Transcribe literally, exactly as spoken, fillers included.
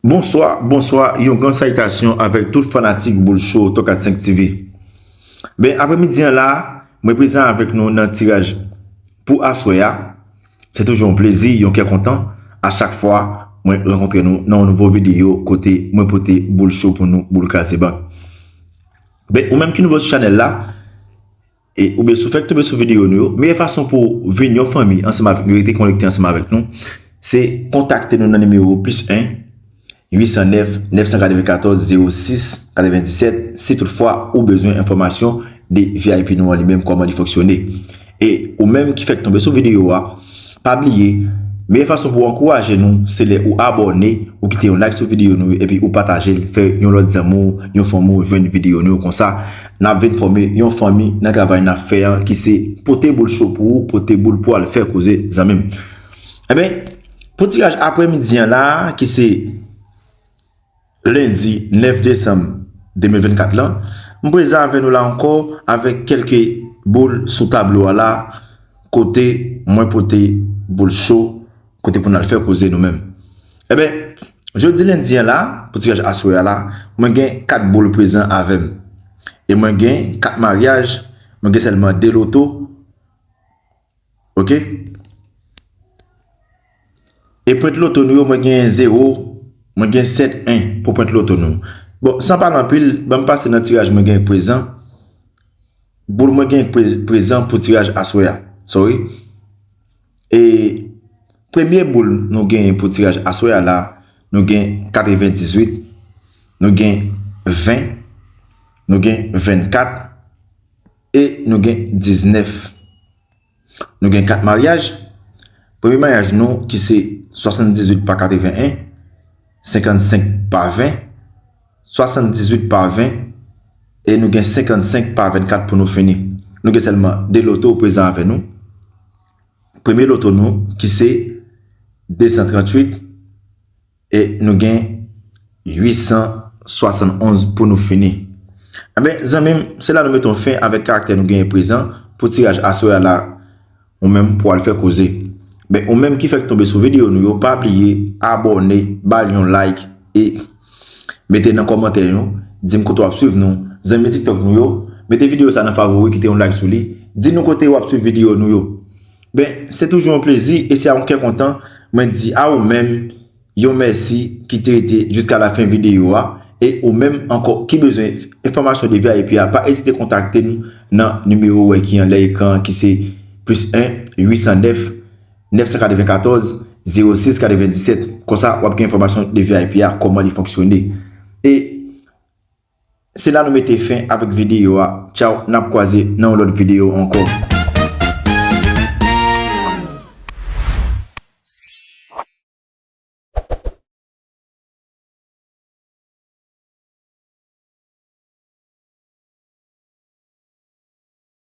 Bonswa, bonswa, yon gran salitasyon avèk tout fanatik Boul Cho Tòka senk T V. Ben, aprèmidi an la, mwen prezan avèk nou nan tiraj pou aswè a. Se toujou yon plezi, yon kè kontan, a chak fwa mwen rankontre nou nan yon nouvo videyo kote mwen pote boul cho pou nou, boul kraze bank. Ben, ou menm ki nouvo sou chanèl la, e oubyen si w fèk tonbe sou videyo nou yo, meyè fason pou w vin yon fanmi ansanm avèk nou, rete konekte ansanm avèk nou, se kontakte nou nan nimewo plis en, uit san nèf, nèf san katrevenkatòz, zewo sis, katrevendisèt, si toutfwa ou bezwen enfòmasyon de V I P nou an li menm, kòman li fonksyone. E ou menm ki fèk tonbe sou videyo a, pa bliye, meyè fason pou w ankouraje nou, se lè ou abòne, ou kite yon like sou videyo nou yo, epi ou pataje l, fè yon lòt zanmi w, yon fanmi w jwenn videyo nou yo konsa. N ap vin fòme yon fanmi nan travay n ap fè an, ki se pote boul cho pou ou, pote boul pou al fè koze, zanmi m. Enben, pou tiraj aprèmidi an la, ki se lendi nèf desanm de mil vennkat lan, m prezan avè nou la ankò avèk kèlke boul sou tablo a la, kote mwen pote boul cho, kote pou n al fè koze nou menm. Enben, jodi lendi an la, pou tiraj aswè a la, mwen gen kat boul prezan avè m. E mwen gen kat maryaj, mwen gen sèlman de loto. Oke? E pwent loto nou yo, mwen gen zewo, mwen gen sèt en pou pwent loto nou. Bon, san pale anpil, ban m pase nan tiraj mwen gen prezan. Boul mwen gen pre-, prezan pou tiraj aswè a. Sorry. E premye boul nou genyen pou tiraj aswè a la, nou gen katrevendizuit, nou gen ven, nou gen vennkat e nou gen diznèf. Nou gen kat maryaj. Premye maryaj nou ki se swasanndizuit pa katreven en, senkannsenk pa ven, swasanndizuit pa ven, e nou gen senkannsenk pa vennkat pou nou fini. Nou gen sèlman de loto prezan avè nou. Premye loto nou ki se de san tranntuit, e nou gen uit san swasannonz pou nou fini. Enben, zanmi m, se la nou mete yon fen avèk karaktè nou genyen prezan pou tiraj aswè a la, ou menm pou al fè koze. Ben, ou menm ki fèk tonbe sou videyo nou yo, pa bliye abòne, ba l yon like e mete nan kòmantè nou, di m kote w ap swiv nou. Zanmi TikTok nou yo, mete videyo sa nan favori, kite yon like sou li, di nou kote w ap swiv videyo nou yo. Ben, se toujou yon plezi e se a yon kè kontan mwen di a ou menm yon mèsi ki te rete jiska lafen videyo a. E ou menm ankò ki bezwen enfòmasyon de V I P a, pa ezite kontakte nou nan nimewo ou wè ki anlè ekran an, ki se plis en, uit san nèf, nèf san katrevenkatòz, zewo sis, katrevendisèt. Konsa, w ap gen enfòmasyon de V I P a, kòman li fonksyone. E se la nou mete fen avèk videyo a. Tchaw, n ap kwaze nan yon lòt videyo ankò.